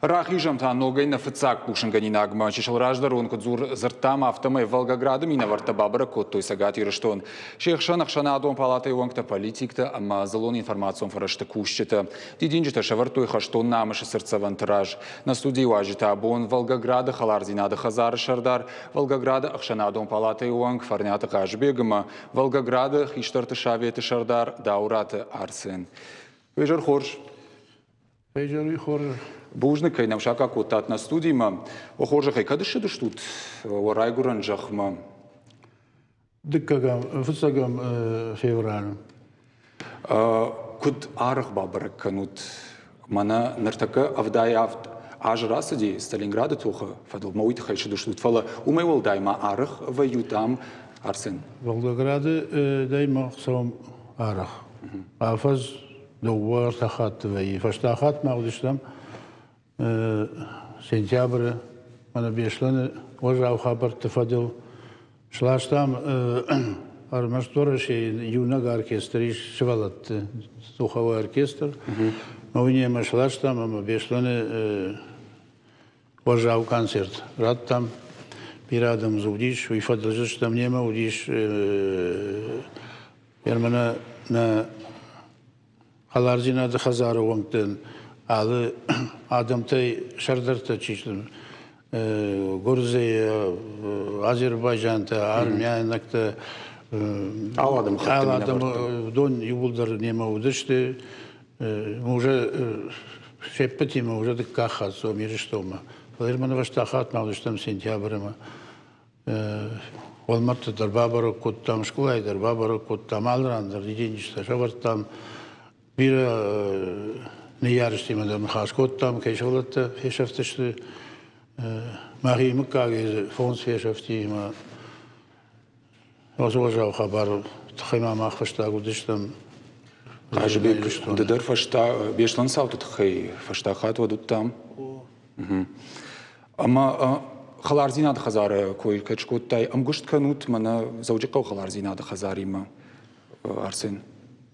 Рахизӕм та ногӕй нӕ фыццаг хъусынгӕнинагмӕ. Чысыл раздӕр уын куыд дзырдтам, афтӕмӕй Волгограды минӕвӕрттӕ бабӕрӕг кодтой Цӕгат Ирыстон. Се хсӕн ӕхсӕнадон палатӕйы уӕнгтӕ, политиктӕ ӕмӕ дзыллон информацион фӕрӕзты кусджытӕ. Дидинджытӕ сӕвӕрдтой хӕстон намысы цыртдзӕвӕнты раз. Нӕ студийы уазджытӕ абон Волгограды хӕлардзинады хӕдзары сӕрдар, Волгограды ӕхсӕнадон палатӕйы уӕнг Фӕрниаты Хъазыбег ӕмӕ Волгограды хистӕрты советы сӕрдар Дауыраты Арсен. Уе зӕр хорз! Изӕри хорз. Бузныг, кӕй нӕм саккаг кодтат нӕ студимӕ. О хорзӕхӕй, кӕд ссыдыстут уӕ райгуырӕн зӕхмӕ? Дыккӕгӕм, фыццӕгӕм февралы. Куыд арӕх бабӕрӕг кӕнут? Мӕнӕ ныртӕккӕ 77 азы рацыди Сталинграды тохы фӕдыл, мӕ уый тыххӕй ссыдыстут, фӕлӕ уымӕй уӕлдай ма арӕх вӕййут ам, Арсен? Волгограды дӕй мах цӕуӕм арӕх. Афӕдз дыууӕ-ӕртӕ хатты вӕййы. Фӕстаг хатт ма уыдыстӕм сентябры мӕнӕ Беслӕны уӕззау хабӕртты фӕдыл. Сластам ӕрмӕст Уӕрӕсейы иунӕг оркестр ис сывӕллӕтты духовой оркестр. Мӕ уый немӕ сластам ӕмӕ Беслӕны уӕззау концерт радтам. Бирӕ адӕм дзы уыдис, уый фӕдыл зыстӕм немӕ уыдис Германы нӕ хӕлардзинады хӕдзары уӕнгтӕн алы адӕмтӕй сӕрдӕрттӕ чи сты, Гуырдзыйы, азербайджантӕ, армяйнӕгтӕ, алы адӕмы уыдон иууылдӕр немӕ уыдысты. Уже се ппӕтимӕ уже дыккаг хатт цом Ирыстонмӕ. Фӕлӕ Ирманы фӕстаг хатт ма уыдыстӕм сентябры. Уӕлмӕрдты дӕр бабӕрӕг кодтам, скъолайы дӕр бабӕрӕг кодтам, алы ран дӕр дидинджытӕ сӕвӕрдтам. Бирӕ ныййарджытимӕ дӕр ныхас кодтам, кӕй сывӕллӕттӕ фесӕфтысты. Мӕхи мыггагӕй дзы фондз фесӕфти ӕмӕ уыцы уӕззау хабар тыххӕй ма мах фӕстаг уыдыстӕм. Хъазыбег, ды дӕр фӕстӕ Беслӕн цауты тыххӕй фӕстаг хатт уӕд уыдтам? Ӕмӕ хӕлардзинады хӕдзары кой кӕд скодтай, ӕмгуыст кӕнут мӕнӕ Дзӕуджыхъӕуы хӕлардзинады хӕдзаримӕ, Арсен?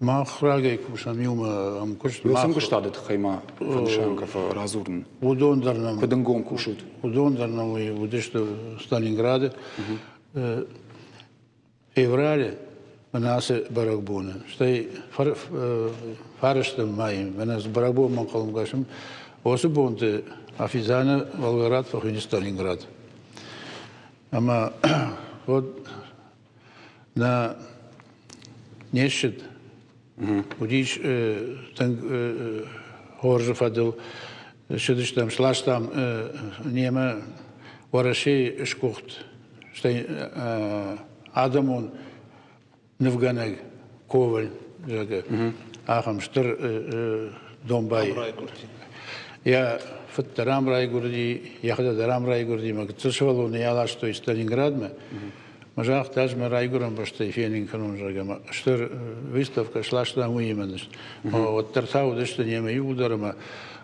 Мах рагӕй кусӕм иумӕ ӕмкуыст. Уыцы ӕмгуыстады тыххӕй ма фӕнысан радзурын. Уыдон дӕр нӕм. Куыд ӕнгом кусут? Уыдон дӕр нӕм уыдысты Сталинграды. Февралы мӕнӕ ацы бӕрӕгбоны, стӕй фарӕстӕм майы мӕнӕ бӕрӕгбонмӕ ӕнхъӕлмӕ кӕсӕм, уыцы бонты Афизаны Волгоград фӕхуыйны Сталинград. Ӕмӕ уӕд нӕ не ссыд. Уыдис тынг хорзы фӕдыл ссыдыстӕм, сластам немӕ Уӕрӕсейы сгуыхт, стӕй адӕмон нывгӕнӕг Коваль, зӕгъгӕ, ахӕм стыр домбай. Йӕ фыд дӕр ам райгуырди, йӕхӕдӕг дӕр ам райгуырди, мӕ гыццыл сывӕллоны йӕ аластой Сталинградмӕ. Мӕ загъта, ӕз мӕ райгуырӕн бӕстӕйы фенын кӕнон, зӕгъгӕ, мӕ стыр выставкӕ сластам уыимӕ. Уӕддӕр та уыдысты немӕ иууылдӕр ӕмӕ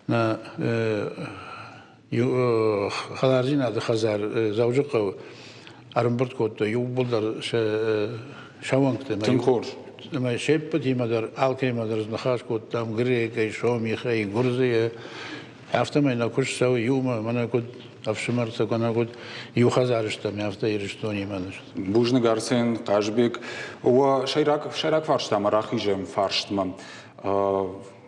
нӕ хӕлардзинады хӕдзар Дзӕуджыхъӕуы ӕрӕмбырд кодтой иууылдӕр сӕ уӕнгты. Тынг хорз. Ӕмӕ се ппӕтимӕ дӕр алкӕимӕ дӕр ныхас кодтам грекӕй, сомихӕй, гуырдзыйӕ. Афтӕмӕй нӕ куыст цӕуы иумӕ, мӕнӕ куыд ӕфсымӕртӕ кӕнӕ куыд иу хӕдзары стӕм, афтӕ Ирыстонимӕ. Бузныг, Арсен, Хъазбег. Уӕ сӕйраг, сӕйраг фарстамӕ рахизӕм фарстмӕ.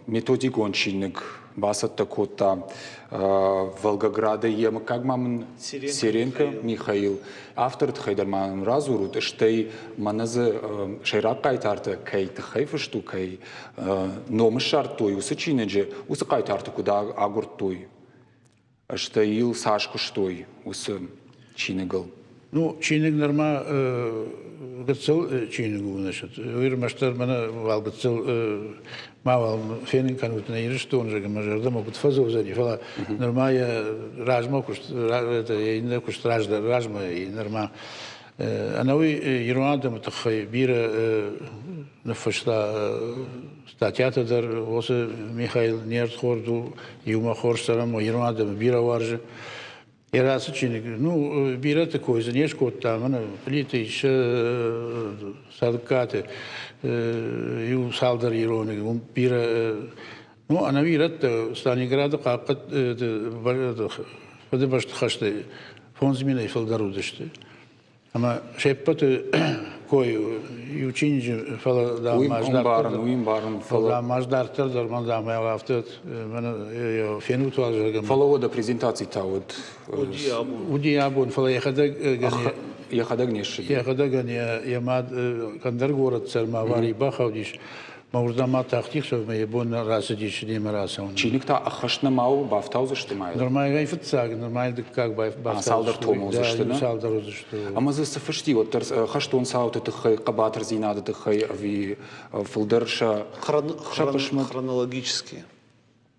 Методикон чиныг бацӕттӕ кодта Волгоградӕй йӕ мыггаг ма мын Серенко Михаил. Авторы тыххӕй дӕр ма нын радзурут, стӕй мӕнӕ дзы сӕйраг хъайтартӕ кӕй тыххӕй фыст у, кӕй ном ссардтой уыцы чиныджы, уыцы хъайтарты куыд агуырдтой, стӕй йыл цас куыстой уыцы чиныгыл? Ну, чиныг нырма гыццыл чиныг у, значит, уый ӕрмӕстдӕр мӕнӕ уал гыццыл ма уал фенын кӕнут нӕ Ирыстон, зӕгъгӕ, мӕ зӕрдӕмӕ куыд фӕдзӕудзӕни, фӕлӕ нырма йӕ размӕ куыст, йӕ иннӕ куыст раздӕр размӕ нырма ӕнӕуый ирон адӕмы тыххӕй бирӕ ныффыста статьятӕ дӕр. Уыцы Михаил не рдхорд у, иумӕ хорз цӕрӕм, ирон адӕмы бирӕ уарзы. Йӕ рацы чиныг, ну, бирӕты кой дзы не скодта, мӕнӕ Плиты Цӕлыккаты иу цалдӕр ироны, уым бирӕ Ну, ӕнӕуи ирӕттӕ Сталинграды хъахъхъӕд Фыдыбӕсты хӕсты 5000-ӕй фылдӕр уыдысты. Ӕмӕ се ппӕты кой иу чиныджы, фӕлӕ дам Уый ӕмбарын, уый ӕмбарын, фӕлӕ дам ӕз дарддӕр дӕр мӕн дам афтӕ мӕнӕ фенут уал зӕгъгӕ. Фӕлӕ уӕдӕ презентаци та уыд. Уыди абон. Уыди абон, фӕлӕ йӕхӕдӕг Йӕхӕдӕг не ссыди. Йӕхӕдӕгӕн йӕ мад ӕндӕр горӕт сӕрмӕ аварийы бахаудис. Мӕ уырдӕм ма тахти хсӕвмӕ йӕ бон рацыдис немӕ рацӕуын. Чиныг та ӕххӕст нӕма у, бафтаудзысты ма йыл? Нырма йӕ фыццаг, нырма йыл дыккаг бафтаудзысты. Цалдӕр томы уыдзысты, нӕ? Цалдӕр уыдзысты. Ӕмӕ дзы цы фысти, уӕддӕр хӕстон цауты тыххӕй, хъӕбатырдзинады тыххӕй ӕви фылдӕр сӕ сӕ хъысмӕт? Хронологически.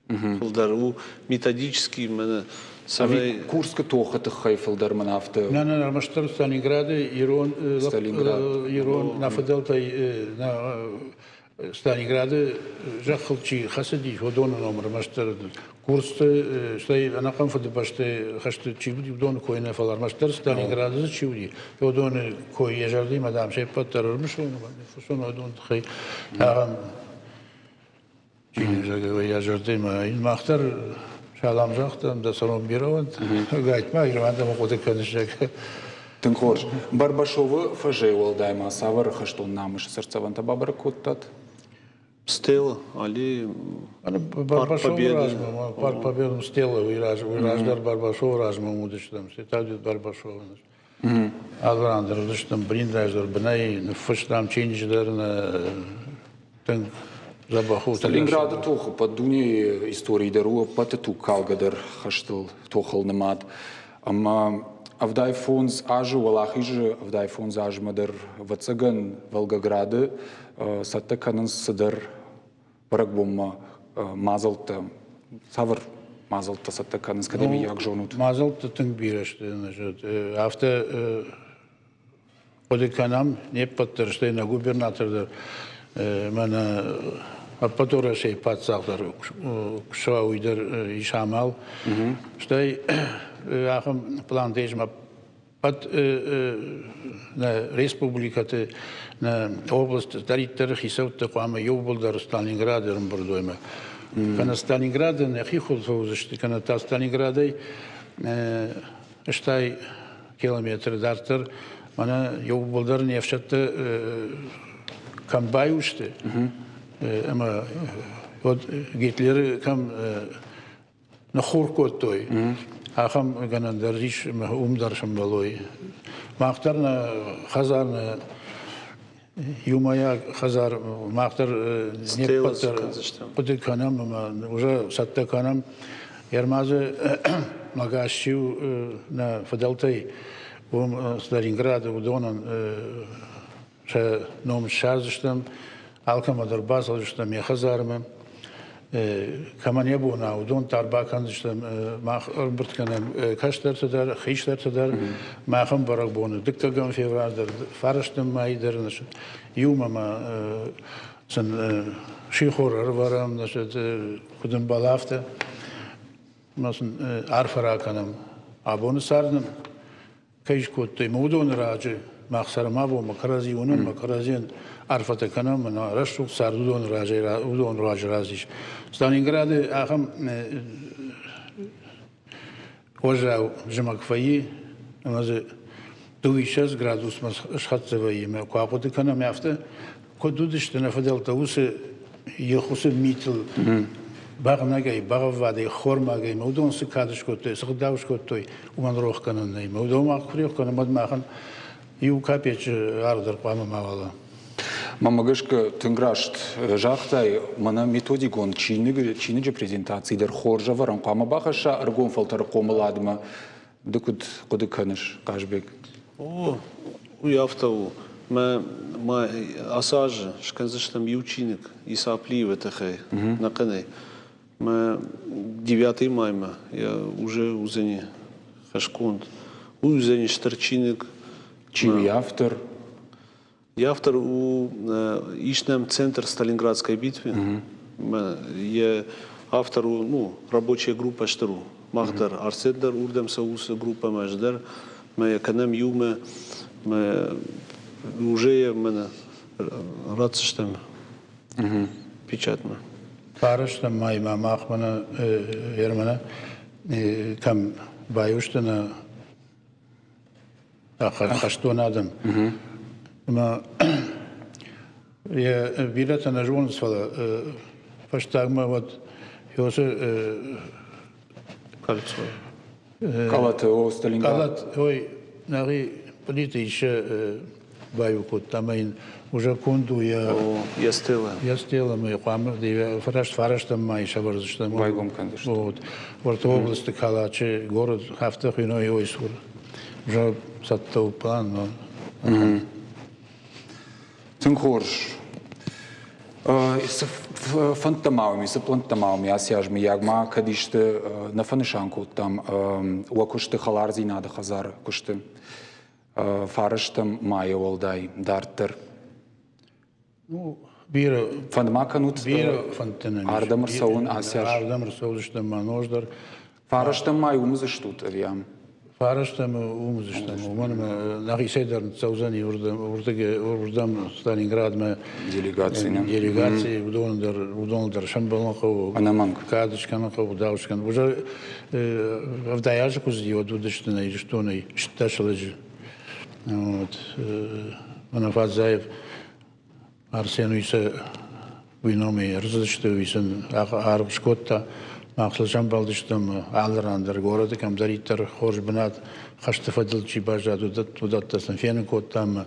Фылдӕр у методический мӕнӕ цӕмӕй Курскы тохы тыххӕй фылдӕр мын афтӕ. Нӕ, нӕ, ӕрмӕстдӕр Сталинграды ирон Сталинград. Ирон нӕ фыдӕлтӕй нӕ Сталинграды зӕххыл чи хӕцыдис, уыдоны ном ӕрмӕстдӕр Курсты, стӕй ӕнӕхъӕн фыдыбӕсты хӕсты чи уыди, уыдоны кой нӕ, фӕлӕ ӕрмӕстдӕр Сталинграды чи уыди, уыдоны кой йӕ зӕрдимӕ, дам, се ппӕт дӕр ӕрмысон, фыссон уыдон тыххӕй ахӕм Чиныг зӕгъгӕ, йӕ зӕрдӕмӕ мах дӕр салам загътам, дӕ цӕрон бирӕ уӕнт. Гайтма ирон адӕмы хъуыды кӕныс, зӕгъгӕ. Тынг хорз. Барбашовы фӕзӕй уӕлдай ма цавӕр хӕстон намысы цыртдзӕвӕнтӕ бабӕрӕг кодтат? Стела, аллея, Парк Победы. Размӕ, Парк Победы, Стела, уый раздӕр Барбашовы размӕ уыдыстӕм, Стетадит Барбашовы. Алы ран дӕр уыдыстӕм блиндаж дӕр бынӕй, ныффыстам чиныджы дӕр нӕ тынг дзӕбӕх у. Сталинграды тохы ӕппӕт дунейы историйы дӕр у ӕппӕты тугкалгӕ дӕр хӕстыл тохыл нымад. Ӕмӕ 75 азы Уӕлахизы 75 азмӕ дӕр, ӕвӕццӕгӕн, Волгограды цӕттӕ кӕнынц цыдӕр бӕрӕгбонмӕ мадзӕлттӕ. Цавӕр мадзӕлттӕ цӕттӕ кӕнынц, кӕд ӕмыййаг зонут? Мадзӕлттӕ тынг бирӕ сты. Афтӕ хъуыды кӕнӕм не ппӕт дӕр, стӕй нӕ губернатор дӕр, мӕнӕ ӕппӕт Уӕрӕсейы паддзах дӕр куы уый дӕр ис амал. Стӕй ахӕм плантӕ ис, ӕппӕт нӕ республикӕты, нӕ областы дӕриддӕр хицӕуттӕ хъуамӕ иууылдӕр Сталинграды ӕрӕмбырд уой. Кӕнӕ Сталинграды нӕхи хуылфы уыдзысты, кӕнӕ та Сталинградӕй 80 километры дарддӕр мӕнӕ иууылдӕр не фсӕдтӕ кӕм баиу сты, ӕмӕ уӕд Гитлеры кӕм ныххур кодтой, ахӕм гӕнӕн дӕр ис, ӕмӕ уым дӕр сӕмбӕлой. Мах дӕр нӕ хӕдзар нӕ иумӕйаг хӕдзар мах дӕр не ппӕт дӕр хъуыды кӕнӕм ӕмӕ уже цӕттӕ кӕнӕм. Ермазы магазчиу нӕ фыдӕлтӕй уым Сталинграды уыдонӕн сӕ ном ссардзыстӕм, алкӕмӕ дӕр бацӕудзыстӕм йӕ хӕдзармӕ. Кӕмӕн йӕ бон у, уыдон дӕр бакӕндзыстӕм. Мах ӕрбырд кӕнӕм кӕстӕрты дӕр, хистӕрты дӕр. Махӕн бӕрӕгбоны дыккӕгӕм февраль дӕр, фарӕстӕм мӕйы дӕр иумӕ ма сын сихор ӕрывӕрӕм, куыд ӕмбӕлы, афтӕ. Ма сын арфӕ ракӕнӕм. Абоны цард нын кӕй скодтой, мӕ уыдоны раджы мах цӕрӕм абон, мӕ кӕрӕдзи уынӕм, мӕ кӕрӕдзийӕн арфӕтӕ кӕнӕм, мӕ рӕсугъд цард уыдоны разӕй, уыдон руаджы разис. Сталинграды ахӕм уӕззау зымӕг фӕййы, ӕмӕ дзы 22 градусмӕ схӕццӕ вӕййы. Мӕ куы ахъуыды кӕнӕм афтӕ, куыд уыдысты нӕ фыдӕлтӕ уыцы йӕ митыл бӕгънӕгӕй, бӕгъӕввадӕй, хормагӕй, мӕ уыдон цы кад скодтой, цы гъдау скодтой, уымӕн рох кӕнӕн нӕй. Мӕ уыдон мах куы рох кӕнӕм, уӕд махӕн иу капеччы аргъ дӕр хъуамӕ ма уа. Мӕнмӕ гӕсгӕ тынг раст загътай, мӕнӕ методикон чиныджы презентаци дӕр хорз ӕвӕрӕн хъуамӕ бахӕсса ӕрыгон фӕлтӕры хъомыладмӕ. Ды куыд хъуыды кӕныс, Хъазбег? О, уый афтӕ у. Мӕ ма ацы аз скӕндзыстӕм иу чиныг Иса Плиевы тыххӕй, нӕхъӕнӕй. Мӕ 9 маймӕ йӕ уже уыдзӕни хӕсгонд. Уый уыдзӕни стыр чиныг. Чи у йӕ автор? Йӕ автор у ис нӕм центр Сталинградской битвы. Йӕ автор у, ну, рабочая группа стыр у. Мах дӕр, Арсен дӕр уырдӕм цӕуы уыцы группӕмӕ, ӕз дӕр. Мӕ кӕнӕм иумӕ, мӕ уже йӕ мӕнӕ ратдзыстӕм печатмӕ. Фарӕстӕм маймӕ мах мӕнӕ Ермӕнӕ кӕм баиу сты нӕ хӕстон адӕм. Ӕмӕ йӕ бирӕтӕ нӕ зонынц, фӕлӕ фӕстагмӕ уӕд Иосы Кольцо. Къалаты, о, Сталинград. Къалат, ой, нӕхи Плиты Иссе баиу кодта ӕмӕ йын уже конд у йӕ йӕ стела. Йӕ стела ӕмӕ хъуамӕ фарӕстӕм мӕй сӕвӕрдзыстӕм. Байгом кӕндзысты. Вот. Уӕртӕ областы Калачы город афтӕ хуыйной ой цур. Уже цӕттӕ у план, но Тынг хорз. Цы фӕндтӕ ма уӕм, цы пълӕнттӕ ма уӕм ацы аз, мыййаг ма кӕд исты нӕ фӕнысан кодтам уӕ куысты хӕлардзинады хӕдзары куысты фарӕстӕм майӕ уӕлдай дарддӕр? Ну, бирӕ Фӕнд ма кӕнут бирӕ фӕндтӕ нӕм ис. Ардӕм ӕрцӕуын ацы аз? Ардӕм ӕрцӕудзыстӕм ма нодждӕр. Фарӕстӕм май уым уыдзыстут ӕви ам? Фарӕстӕм уым уыдзыстӕм, уымӕн ӕмӕ нӕхицӕй дӕр ныццӕудзӕни уырдӕм Сталинградмӕ. Делегаци, нӕ? Делегаци, уыдон дӕр сӕмбӕлын хъӕуы. Ӕнӕмӕнг. Кад скӕнын хъӕуы, дау скӕнын. Уже 70 азы куы цыди, уӕд уыдысты нӕ Ирыстонӕй 16 лӕджы. Вот. Мӕнӕ Фадзаев Арсен уый сӕ уый номӕй ӕрцыдысты, уый сын аргъ скодта. Мах сыл сӕмбӕлдыстӕм алы ран дӕр, горӕты кӕмдӕриддӕр хорз бынат, хӕсты фӕдыл чи баззад, уыдӕттӕ сын фенын кодтам.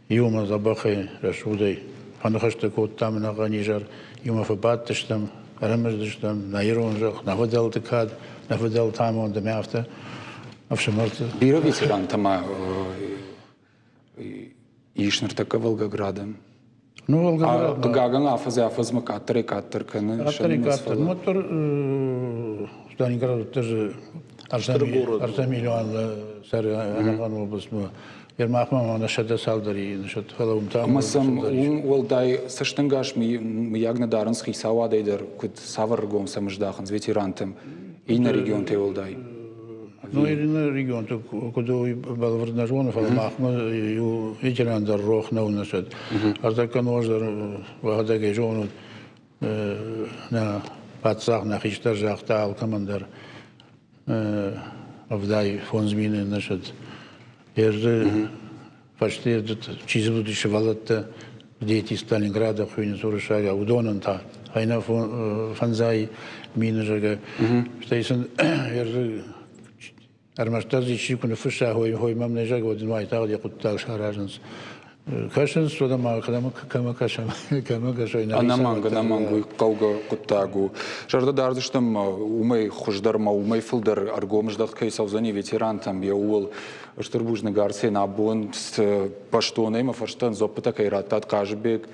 Иумӕ дзӕбӕхӕй, рӕсугъдӕй фӕныхӕстӕ кодтам ӕнӕхъӕн изӕр. Иумӕ фӕбадтыстӕм, ӕрӕмысдыстӕм нӕ ирон зӕхх, нӕ фыдӕлты кад, нӕ фыдӕлты амонд ӕмӕ афтӕ ӕфсымӕрты. Бирӕ ветерантӕ ма ис ныртӕккӕ Волгограды. Ну, Волгоград. Хъыгагӕн, афӕдзӕй-афӕдзмӕ къаддӕрӕй-къаддӕр кӕны. Къаддӕрӕй-къаддӕр. Ну, уӕддӕр Сталинград тоже ӕртӕ миллион цӕры ӕнӕхъӕн областмӕ. Ермахмӕ ма нӕ 100 цалдӕр насчет, фӕлӕ уым та Ӕмӕ сӕм уым уӕлдай цӕстӕнгас мыййаг нӕ дарынц хицауадӕй дӕр, куыд цавӕр ргом сӕм здахынц ветерантӕм иннӕ регионтӕй уӕлдай? Ну, иннӕ регионты куыд уый бӕлвырд нӕ зоны, фӕлӕ махмӕ иу ветеран дӕр рох нӕу насчет. Ӕртӕккӕ нозт дӕр уӕхӕдӕг ӕй зонут, нӕ паддзах, нӕ хистӕр загъта алкӕмӕн дӕр 75 000 насчет. Ерды фӕсте чи дзы уыди сывӕллӕттӕ, дети Сталинграда хуыйнынц уырыссагау, уыдонӕн та фӕйнӕ 5 000, зӕгъгӕ. Стӕй сын ерды ӕрмӕстдӕр дзы исчи куы ныффысса, хой, хой мӕм нӕ зӕгъы, уӕд ын уайтагъд йӕ хъуыддаг саразынц. Кӕсынц, уӕдӕ ма кӕмӕ кӕсӕм, кӕмӕ кӕсой. Ӕнӕмӕнг, ӕнӕмӕнг уый хъӕугӕ хъуыддаг у. Зӕрдӕ дардзыстӕм уымӕй хуыздӕр ӕмӕ уымӕй фылдӕр ӕргом здӕхт кӕй цӕудзӕни ветерантӕм, йӕ ууыл. Стыр бузныг, Арсен, абон бӕстонӕй мӕ фӕрстӕн дзуӕппытӕ кӕй радтат, Хъазыбег.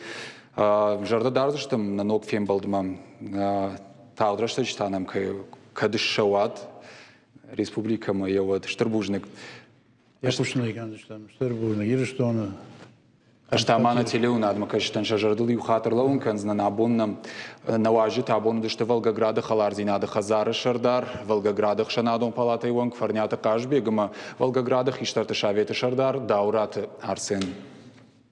Зӕрдӕ дардзыстӕм нӕ ног фембӕлдмӕ. Тагъд рӕстӕджы та нӕм кӕд ссӕуат республикӕмӕ, йӕ уӕд. Стыр бузныг. Йӕ хъусынӕй кӕндзыстӕм. Стыр бузныг Ирыстоны. Ӕз та ма нӕ телеуынадмӕ кӕсджытӕн сӕ зӕрдыл иу хатт ӕрлӕууын кӕндзынӕн. Абон нӕм нӕ уазджытӕ абон уыдысты Волгограды хӕлардзинады хӕдзары сӕрдар, Волгограды ӕхсӕнадон палатӕйы уӕнг Фӕрниаты Хъазбег ӕмӕ Волгограды хистӕрты советы сӕрдар Дауыраты Арсен.